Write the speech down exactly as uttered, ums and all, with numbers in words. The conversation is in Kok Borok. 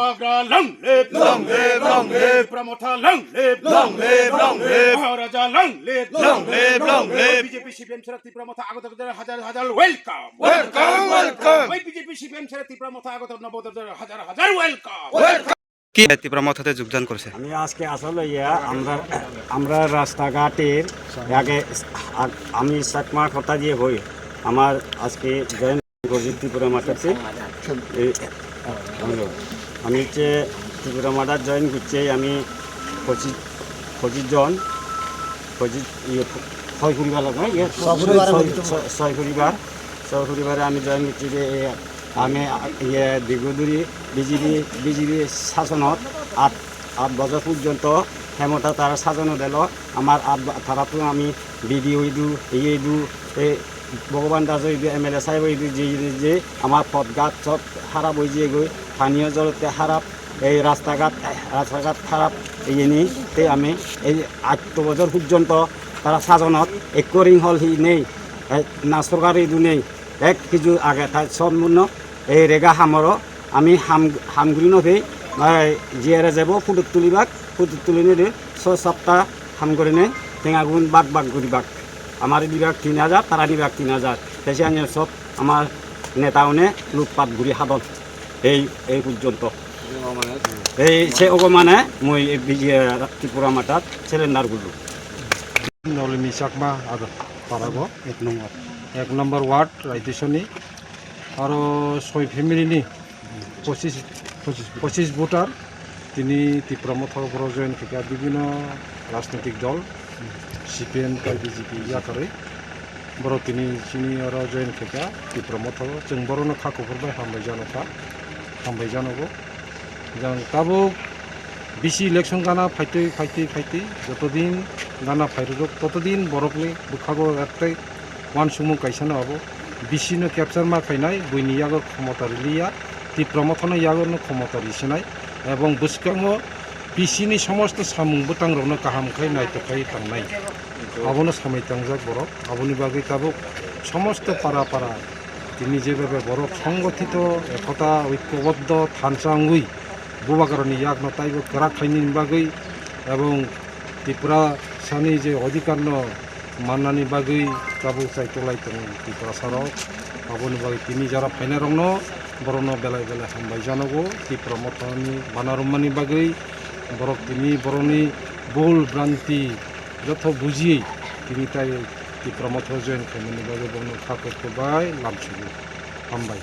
Tiprasa long live, long live, long live. Tipra Motha long live, long live, long live. Maharaja long live, long live, long live. B J P, C P M chhara Tipra Motha Agartala hajar hajar welcome. Welcome, welcome. ওই B J P, C P M chhara Tipra Motha Agartala নব্বই হাজার হাজার welcome. Welcome. কি তীব্র মথাতে যোগদান করেছে? আমি আজকে আসলে ইয়া, আমরা, আমরা রাস্তাঘাটের আগে আ-, আমি চাকমা কথা দিয়ে হই, আমার আজকে জয়েন করছি ত্রিপুরা মাঠাতে। এই, আমি হচ্ছে ত্রিপুরা মাঠাত জয়েন করছি আমি পঁচিশ, পঁচিশ জন, পঁচিশ, ইয়ে, ছয় পরিবার লাগে, ইয়ে, ছয় পরিবার। ছয়, ছয়, ছয় পরিবার, ছয় পরিবারে আমি জয়েন করছি যে এই আমি, ইয়ে, দীর্ঘ ধরি বিজেপি, বিজেপি শাসনত আট, আট বছর পর্যন্ত ক্ষমতা তারা শাসন দিল। আমার আট বা-, তারা তো আমি বিডি হইদু, ইয়ে হইদু, এ, ভগবান দাস হইদু, এমএলএ সাহেব হইদু, যে, যে, যে আমার পথঘাট সব খারাপ হয়ে গিয়ে গই, স্থানীয় জগতে খারাপ, এই রাস্তাঘাট, রাস্তাঘাট খারাপ, এই নিয়ে তে আমি এই আট বছর পর্যন্ত তারা শাসনত এক রিং হল হি নেই, এ, না সরকার ইদু নেই। এক কিছু আগে তাই সম্পূর্ণ এই রেগা হামরো আমি হাম, হামগুড়ি নথি, এই, জিয়ারে যাব ফুটুক তুলিবাক, ফুটুক তুলি নিয়ে ছ সপ্তাহ হাম করে নেই, টেঙাগুন বাক বাক ঘুরি বাক। আমার বিভাগ তিন হাজার, তারা বিভাগ তিন হাজার। দেশে আনিয়ে সব আমার নেতা উনি লুটপাট ঘুরি হাদন। এই, এই পর্যন্ত। এই সে ওগো মানে মই এই বিজে ত্রিপুরা মাঠাত সিলিন্ডার গুলো। Nolini Chakma, Agarpara go, এক নম্বর। এক নম্বর ward, Raidisoni, aro soi family ni পঁচিশ, পঁচিশ, পঁচিশ voter, tini Tipra Motha o borok join khaikha, bibhinno rajnitik dol, C P M tei B J P yakarwi. Borok tini chini oro join khaikha, Tipra Motha o. Chwng borokno kha kuphur bai hambai jano kha, hambai janogo. Jang tabuk bisi election gana phaitwi, phaitwi, phaitwi, jotodin gana phairwrwk, totodin borokni bwkhago ektei uansukmung kaisano abo. Bisi no capture ma khainai, buini yago khomota riliya, Tipra Motha no yago no khomota risinai, ebong bwskango bisi ni somosto samung bwtang rokno kaham khai naithok khai tangnai. Abono samai tangjak borok, aboni bagwi tabuk somosto para para tini jebebe borok songothito, ekota, oikoboddo, thansa wngwi bubagrani yakno taibo kwrak khainani bagwi ebong Tiprasani je odhikarno mannani bagwi tabuk chai tolai tongo Tiprasarok. Aboni bagwi tini jara phainairokno borokno belai belai hambai janogo. Tipra Mothani bana rwmani bagwi borok tini borokni bul branti jotho bujiwi tini tai Tipra Motha join khaimani bagwi borokno kha kok bai lamsugo. Hambai.